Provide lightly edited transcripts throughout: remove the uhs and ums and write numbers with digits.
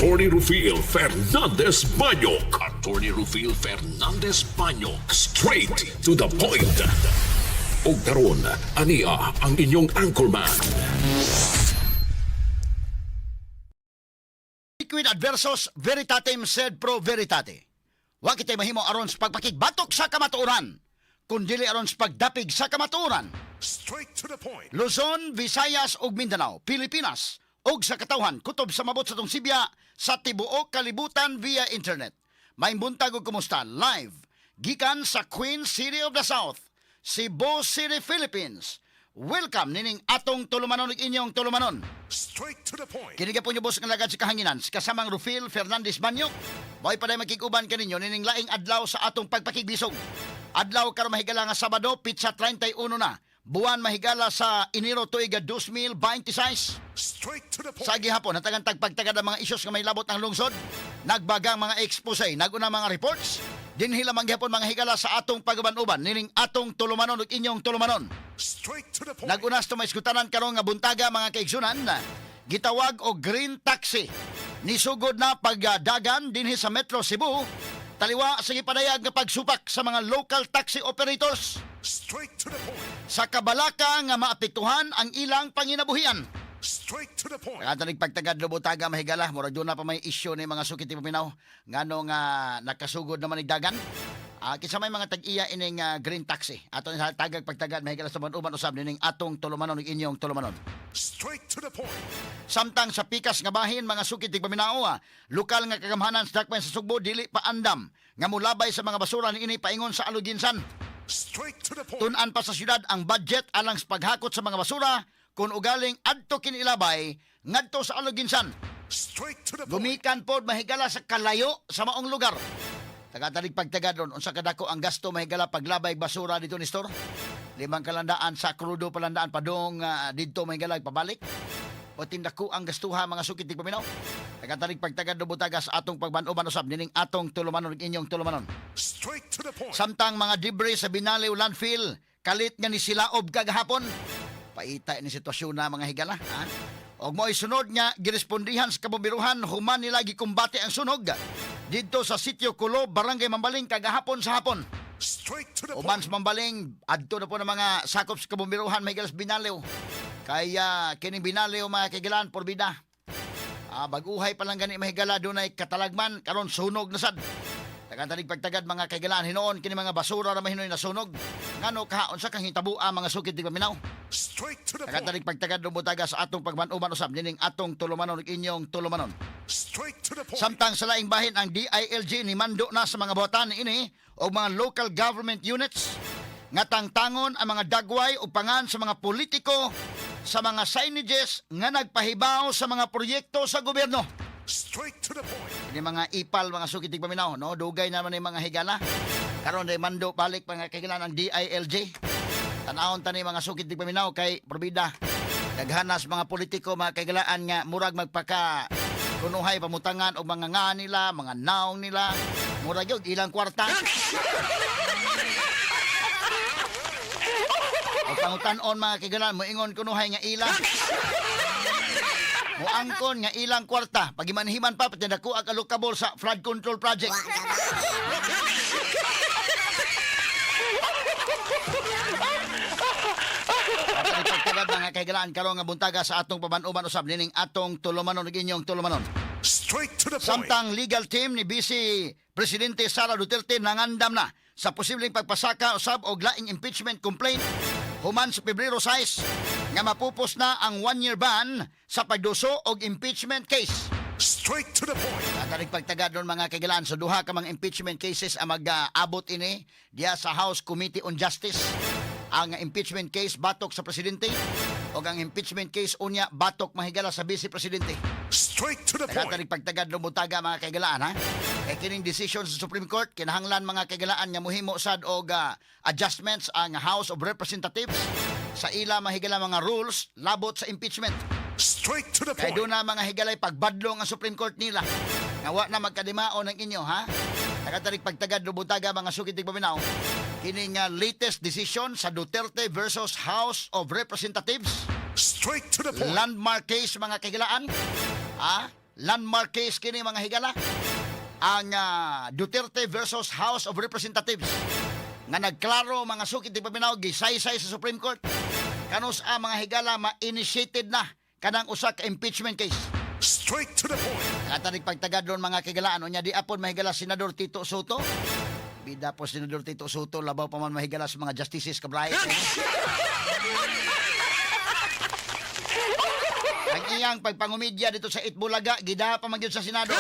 Attorney Rufil Fernandez Banyok. Attorney Rufil Fernandez Banyok. Straight to the point. Ug karon, ania ang inyong anchorman. Liquid adversus veritatem sed pro veritate. Wa kitay mahimo aron sa pagpakigbatok sa kamatuoran, kundili aron sa pagdapig sa kamatuoran. Straight to the point. Luzon, Visayas ug Mindanao, Pilipinas ug sa katawhan kutob sa mabot sa tong sibya sa tibuok kalibutan via internet. Maayong buntag ug kumusta live gikan sa Queen City of the South, Cebu City, Philippines. Welcome nining atong tulumanon ug inyong tulumanon. Straight to the point. Kini po niyo boss nga lagad sa kahanginan, sa kasamang Rufil Fernandez Banyok. Mo'y paday makig-uban kaninyo nining laing adlaw sa atong pagpakigbisog. Adlaw karon, mahigala, nga Sabado, petsa 31 na buwan, mahigala, sa Enero, tuig 2026. Straight to the point. Sa gihapon, natagan tagpagtagad ang mga isyos nga may labot ang lungsod. Nagbagang mga expose, naguna mga reports. Dinhi lamang gihapon, mga higala, sa atong pag-uban-uban nining atong tulumanon ug inyong tulumanon. Straight to the point. Nagunas to maisgutanan karon nga buntaga, mga kaigsunan, gitawag og green taxi. Nisugod na pagdagan dinhi sa Metro Cebu. Taliwa sa gipadayag nga pagsupak sa mga local taxi operators Straight to the point. sa kabalaka nga maapektuhan ang ilang panginabuhian. Straight to the point. Kaya pagtagad lubutaga, mahigala, murag doon na pa may isyu ni mga sukit paminaw ngano nga nakasugod naman dagan. Kinsa may mga tag-iya ining green taxi? Ato ni sa tagag pagtagad, mahigala, sa uban usab nining atong tulumanon ug inyong tulumanon. Straight to the point. Samtang sa pikas nga bahin, mga sukit tigpaminaw, lokal nga kagamhanan sa dakbayan sa Sugbo dili pa andam nga mulabay sa mga basura niini paingon sa Aloginsan. Straight to the point. Tun-an pa sa syudad ang budget alang sa paghakot sa mga basura kung ugaling adto kini ilabay ngadto sa Aloginsan. Straight to the point. Gumikan pod, mahigala, sa kalayo sa maong lugar. Tagatalig pagtaga doon, unsa kadako ang gasto, mahigala, paglabay basura dito ni store? 5 kalandaan sa krudo palandaan padong didto, mahigala, pabalik. O tindako ang gastuha, mga sukit paminaw. Tagatalig pagtagad do butaga sa atong pagban-uban usab nining atong tulumanon ug inyong tulumanon. Straight to the point. Samtang mga debris sa Binaliw landfill kalit nga ni silaob kagahapon. Paita ni sitwasyon na, mga higala. Ha? Og mo'y sunod nga girespondihan sa kabomberuhan human nila gikumbate ang sunog didto sa Sitio Kulo, Barangay Mambaling kagahapon sa hapon. Straight to the Uban point. sa Mambaling, adto na po ng mga sakop sa kabomberuhan, may galas Binaliw. Kaya kining Binaliw, mga kagilan, porbida. Baguhay pa lang gani, mahigala, dunay katalagman, karon sunog na sad. Tagantanig pagtagad, mga kaigalaan, hinoon kini mga basura ra mahinoy nasunog. Ngano ka unsa kang hitabua, mga sukit di paminaw? Straight to the point. Tagantanig pagtagad lumutaga sa atong pagman-uban usab nining atong tulumanon ug inyong tulumanon. Straight to the point. Samtang sa laing bahin, ang DILG ni mando na sa mga buhatan ini o mga local government units nga tangtangon ang mga dagway o pangan sa mga politiko sa mga signages nga nagpahibaw sa mga proyekto sa gobyerno. Straight to the point. Ini mga ipal, mga sukitig paminaw, no? Dugay naman ni mga higala. Karon day mando balik mga kahigalan ang DILG. Tanawon tani, mga sukitig paminaw, kay probida. Daghanas mga politiko, mga kahigalaan, nga murag magpaka kunuhay pamutangan og mga nga nila, mga naong nila. Murag yun, ilang kwarta. O pangutan-on, mga kahigalaan, moingon kunuhay nga ila. Muangkon nga ilang kwarta. Pagimanhiman pa, pati nakuha allocable sa flood control project. At pagtagad, mga kahigalaan, karon nga buntaga sa atong paban-uban usab nining atong tulumanon ug inyong tulumanon. Straight to the point. Samtang legal team ni Vice Presidente Sara Duterte nangandam na sa posibleng pagpasaka usab og laing impeachment complaint human sa Pebrero 6 nga mapupos na ang one-year ban sa pagduso og impeachment case. Straight to the point. At aning pagtagad nun, mga kagilaan, sa duha ka mga impeachment cases ang mag-abot ini diya sa House Committee on Justice. Ang impeachment case batok sa presidente o ang impeachment case unya batok, mahigala, sa vice presidente. Straight to the point. Nagatanig pagtagad lumutaga, mga kaigalaan, ha. Kay kining decision sa Supreme Court kinahanglan, mga kaigalaan, nga muhimo sad og adjustments ang House of Representatives sa ila, mahigala, mga rules labot sa impeachment. Straight to the Kay point. doon na, mga higalay, pagbadlong ang Supreme Court nila. Nga wa na magkadimao ng inyo, ha? Nagatanig pagtagad lubutaga, mga sukitig paminaw. Kini nga latest decision sa Duterte versus House of Representatives. Straight to the point. Landmark case, mga kahigalaan. Ha? Landmark case kini, mga higala. Ang Duterte versus House of Representatives nga nagklaro, mga suki tigpaminaw, gisaysay sa Supreme Court kanus ang mga higala ma-initiated na kanang usa ka impeachment case. Straight to the point. Katanig pagtagad ron, mga kigalaan, unya di apon, mahigala, Senador Tito Sotto. Bida po Senador Tito Sotto, labaw pa man, mahigala, sa mga justices kabray. Ang iyang pagpangumidya dito sa Eat Bulaga, gida pa man gyud sa Senado.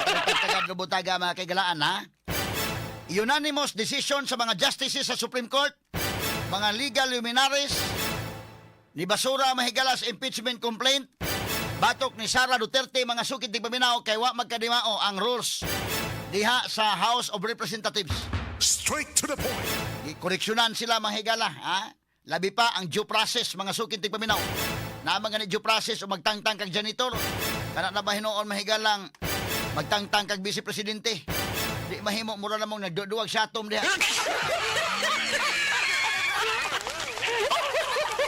Katanig pagtagad lubutaga, mga kigalaan, ha? Unanimous decision sa mga justices sa Supreme Court, mga legal luminaries, ni basura, mahigala, sa impeachment complaint batok ni Sara Duterte, mga sukit tigpaminaw, kay wa magkadimao ang rules diha sa House of Representatives. Straight to the point. Koreksyonan sila, mga higala, ha? Labi pa ang due process, mga sukit tigpaminaw. Na mga ni due process o magtangtang kag janitor. Kana na ba hinuon, mahigalang magtangtang kag vice presidente? Di mahimo, mura namong nagduduwag sa atom diha.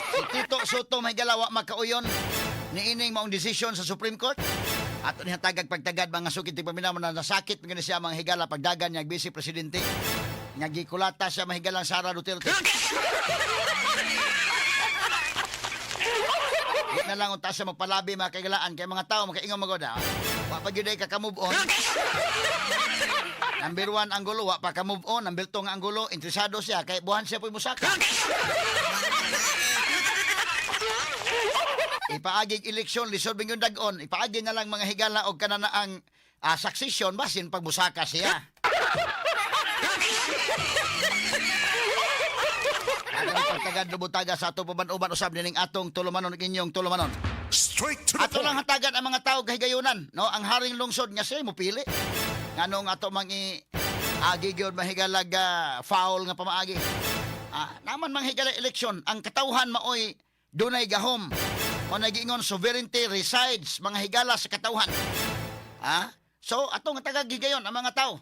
Si Tito Sotto, mahigala, wa makauyon niining maong desisyon sa Supreme Court. Ato niya tagag pagtagad, mga sukit tigpaminaw, na nasakit mga siya, mga higala, pagdagan niya vice presidente. Nga gikulata siya, mahigalang Sara Duterte. Di na lang unta siya magpalabi, mga kaigalaan, kay mga tao makaingon magoda. Wa pa gyud ay ka-move on. Number 1 ang gulo, wa pa ka move on. Number 2 nga ang gulo, interesado siya kay buhan siya po'y musaka. Ipaagig eleksyon, lisod bing yung dag-on. Ipaagi na lang, mga higala, og kananaang succession basin pagbusaka siya. Ang pagtagad lubutaga sa ato paban-uban usab nining atong tulumanon ug inyong tulumanon. Straight to the Ato lang point. hatagan ang mga tao kahigayunan, no? Ang haring lungsod nga siya mo pili. Nganong ato mang i agi gyud, mahigalag, foul nga pamaagi. Naman manghigala eleksyon, ang katawhan maoy dunay gahom. O nagiingon sovereignty resides, mga higala, sa katawhan. Ah? So ato nga tagag higayon ang mga tao.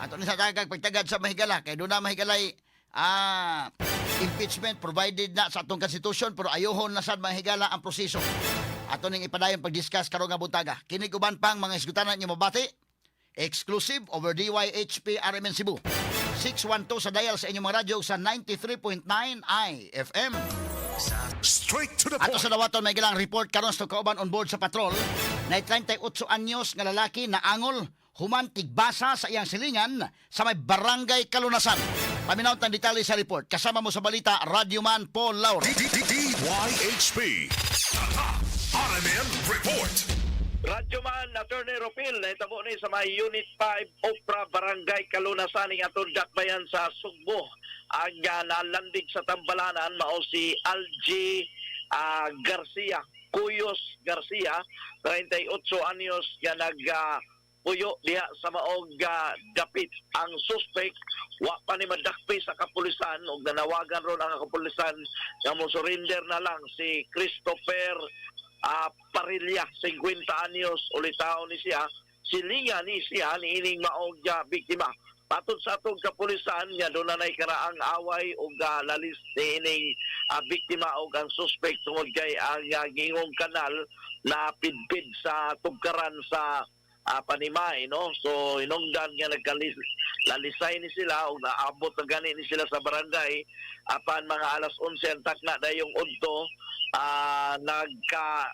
Ato ni sa tagag pagtagad sa mahigala kay doon na mahigalay impeachment provided na sa atong constitution, pero ayohon na sad, mga higala, ang proseso. Ato ning ipadayon pag-discuss karon nga buntaga. Kini uban pang mga isgutanan inyo mabati. Exclusive over DYHP RMN Cebu. 612 sa dial sa inyong mga radyo sa 93.9 IFM. Straight to the Ato point. sa dawaton may gilang report karon sa kauban on board sa patrol na 38 anyos nga lalaki na angol human tigbasa sa iyang silingan sa may Barangay Kalunasan. Paminaw tang detalye sa report. Kasama mo sa balita, Radyoman Paul Lauro. DYHP. Tatak RMN Report. Radyoman, Attorney Ropil, nahitabo ni sa may Unit 5, Opra, Barangay Kalunasan, ing atong dakbayan sa Sugbo. Ang nalandig sa tambalanan, mao si Algie Garcia, Cuyos Garcia, 38 anyos, nga nag puyo diha sa maog dapit. Ang suspect wa pa ni madakpi sa kapulisan ug nanawagan ron ang kapulisan nga mo surrender na lang si Christopher Parilla, 50 anyos, ulitaw ni siya, silinga ni siya niining maog biktima. Patod sa atong kapulisan nga doon na karaang away ug lalis niining biktima ug ang suspect tungod kay ang gingong kanal na pidpid sa tugkaran sa panimay, no? So hinungdan nga nagkalis lalisay ni sila ug naabot na gani ni sila sa barangay apan mga alas 11 ang takna dayong udto, nagka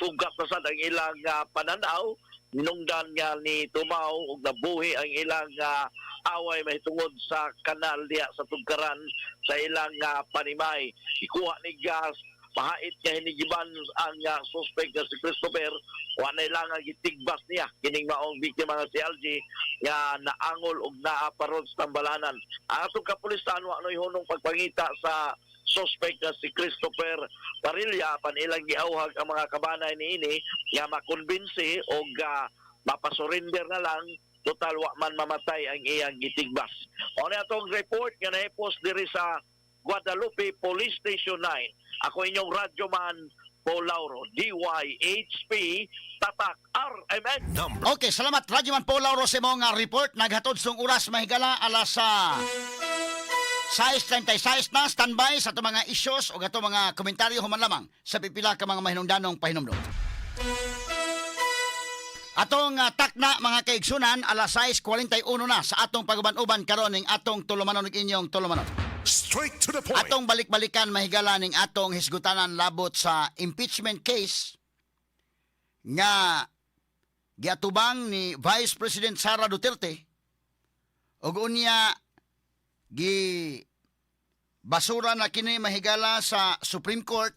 sugat na sad ang ilang pananaw. Hinungdan nga ni tumaw ug nabuhi ang ilang away mahitungod sa kanal diha sa tugkaran sa ilang panimay. Ikuha ni gas mahait nga hinigiban ang suspect nga si Christopher, wa na ilang ang gitigbas niya kining maong biktima nga si LG nga naangol og naa pa ron sa tambalanan. Ang atong kapulisan wa noy hunong pagpangita sa suspect nga si Christopher Parilla, pan ilang giawhag ang mga kabanay niini nga makonbinsi og mapasurrender na lang, total wa man mamatay ang iyang gitigbas. O ni atong report nga na-post diri sa Guadalupe Police Station 9. Ako inyong radyoman Paul Lauro, DYHP, Tatak RMN. Number Okay, salamat Radyoman Paul Lauro sa imong report. Naghatod sung oras, mahigala, alas sa 6:36 na, standby sa atong mga issues o atong mga komentaryo human lamang sa pipila ka mga mahinungdanong pahinumdum. Atong takna, mga kaigsunan, alas 6:41 na sa atong paguban-uban karon ning atong tulumanon ug inyong tulumanon. Straight to the point. Atong balik-balikan, mahigala, ning atong hisgutanan labot sa impeachment case nga giatubang ni Vice President Sara Duterte ug unya gi basura na kini, mahigala, sa Supreme Court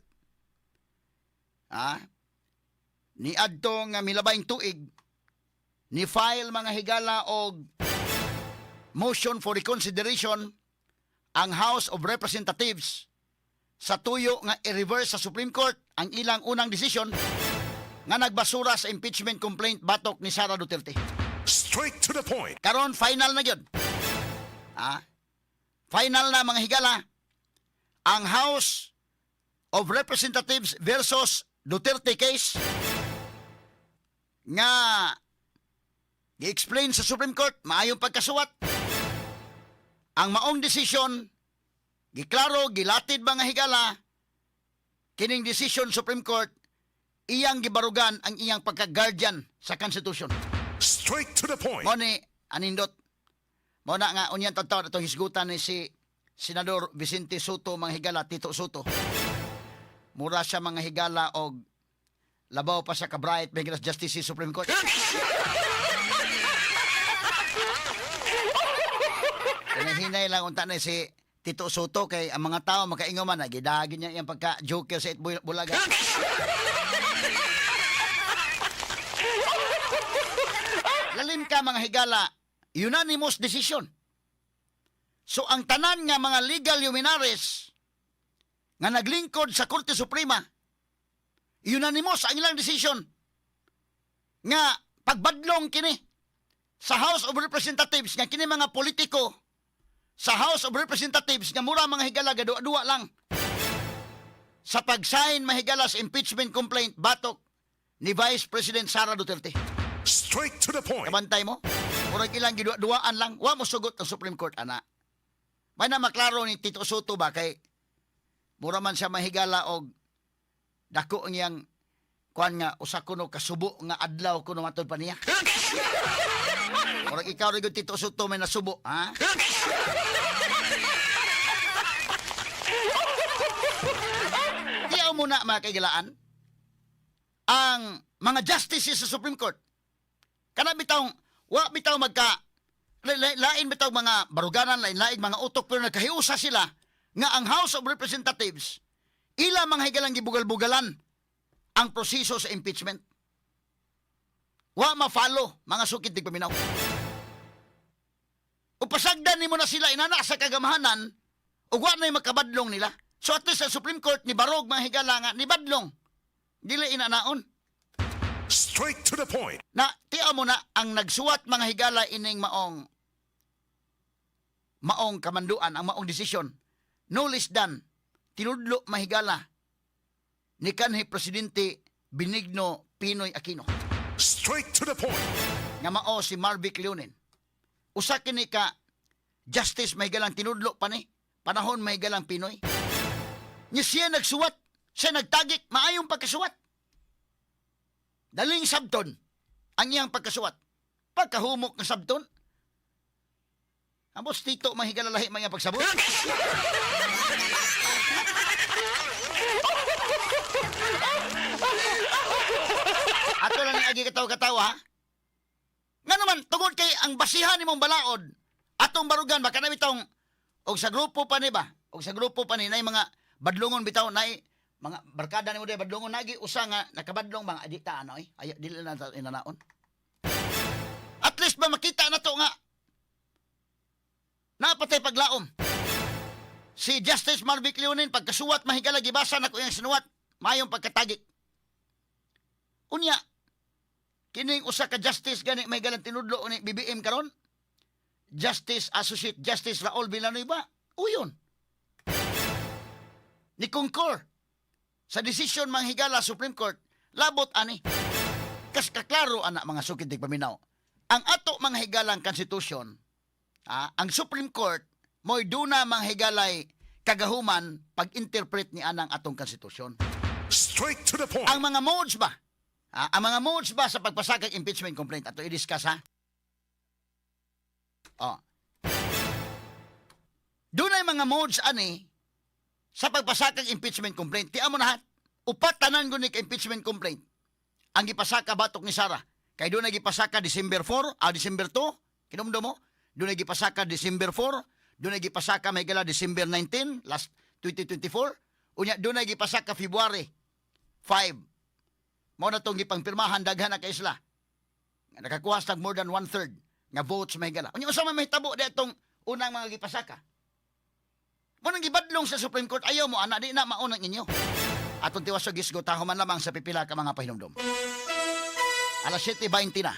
ni adto nga milabayng tuig. Ni file, mga higala, og motion for reconsideration ang House of Representatives sa tuyo nga i-reverse sa Supreme Court ang ilang unang desisyon nga nagbasura sa impeachment complaint batok ni Sara Duterte. Straight to the point. Karon final na gyud. Final na, mga higala. Ang House of Representatives versus Duterte case nga gi-explain sa Supreme Court maayong pagkasuwat. Ang maong desisyon giklaro, gilatid, mga higala, kining decision Supreme Court iyang gibarugan ang iyang pagka-guardian sa Constitution. Straight to the point. Mo ni anindot. Mo na nga unyan tadtaw atong hisgutan ni si Senador Vicente Sotto, mga higala, Tito Sotto. Mura siya, mga higala, og labaw pa siya ka bright, mga higala, Justice sa Supreme Court. Hinahinay lang unta na si Tito Sotto kay ang mga tao makaingon man na gidagin niya iyang pagka joker sa Eat Bulaga. Lalim ka, mga higala, unanimous decision. So ang tanan nga mga legal luminaries nga naglingkod sa Korte Suprema, unanimous ang ilang decision nga pagbadlong kini sa House of Representatives nga kini mga politiko sa House of Representatives nga mura, mga higala, gadua-duwa lang sa pag-sign, mahigala, sa impeachment complaint batok ni Vice President Sara Duterte. Straight to the point. Kabantay mo? Murag ilang gidua-duaan lang. Wa mo sugot ang Supreme Court, ana. May na maklaro ni Tito Sotto ba kay mura man siya, mahigala, og dako ang iyang kuan nga usa kuno kasubo nga adlaw kuno matod pa niya. Murag ikaw rin, Tito Sotto, may nasubo, ha? Tiyaw muna, mga kaigalaan, ang mga justices sa Supreme Court kana bitawng wa bitaw magka lain bitaw mga baruganan, lain-lain mga utok, pero nagkahiusa sila nga ang House of Representatives ila, mga higalang, gibugal-bugalan ang proseso sa impeachment. Wa ma-follow, mga sukid tigpaminaw. O pasagdan nimo na sila inana sa kagamahanan ug wa na'y makabadlong nila. So at least sa Supreme Court ni barog, mga higala, nga ni badlong dili inanaon. Straight to the point. Na tiya mo na ang nagsuwat, mga higala, ining maong kamanduan, ang maong desisyon, no less than tinudlo, mahigala, ni kanhi Presidente Benigno PNoy Aquino Straight to the point. Nga mao si Marvic Leonen. Usa kini ka justice, mahigalang, tinudlo pa ni panahon, mahigalang, PNoy. Nya siya nagsuwat, siya nagtagik maayong pagkasuwat. Daling sabton ang iyang pagkasuwat. Pagkahumok ng sabton. Ambot Tito, mahigala, lahi mga pagsabot. Ato lang ni agi katawa-katawa, ha? Nga naman, tungod kay ang basihan nimong balaod, atong barugan, baka na bitong, og sa grupo pa ni ba, og sa grupo pa ni, nay mga badlongon bitaw, nay mga barkada nimo day badlongon, nagi usa nga nakabadlong mga di ta ano eh, ay dili na ta inanaon. At least ba makita na to nga napatay paglaom. Si Justice Marvic Leonen, pagkasuwat, mahigala, gibasa na ko iyang sinuwat, mayong pagkatagik. Unya, kining usa ka justice gani may galang tinudlo ni BBM karon. Justice Associate Justice Raul Villanueva, uyon. Ni concur sa desisyon, manghigala, Supreme Court labot ani. Kas kaklaro ana, mga sukid paminaw. Ang ato, mga higalang, Constitution, ang Supreme Court Mo'y duna manghigalay kagahuman pag-interpret ni anang atong konstitusyon. Straight to the point. Ang mga modes ba? Ah, ang mga modes ba sa pagpasakag impeachment complaint ato i-discuss, ha? Oh. Dunay mga modes ani sa pagpasakag impeachment complaint. Ti amo na ha. Upat tanan gud ni ka impeachment complaint ang gipasaka batok ni Sara. Kay dunay gipasaka December 4, December 2, kinumdo mo? Dunay gipasaka December 4, dunay gipasaka may gala December 19, last 2024. Unya dunay gipasaka February 5. Mao na tong gipangpirmahan daghan na ka isla. Nga nakakuha sa more than one-third nga votes may gala. Unya unsa man mahitabo ditong unang mga gipasaka? Mo nang gibadlong sa Supreme Court, ayaw mo ana, di na maunang inyo. Atong tiwas sa gisgo, taho man lamang sa pipila ka mga pahinumdom. Alas 7:20 na.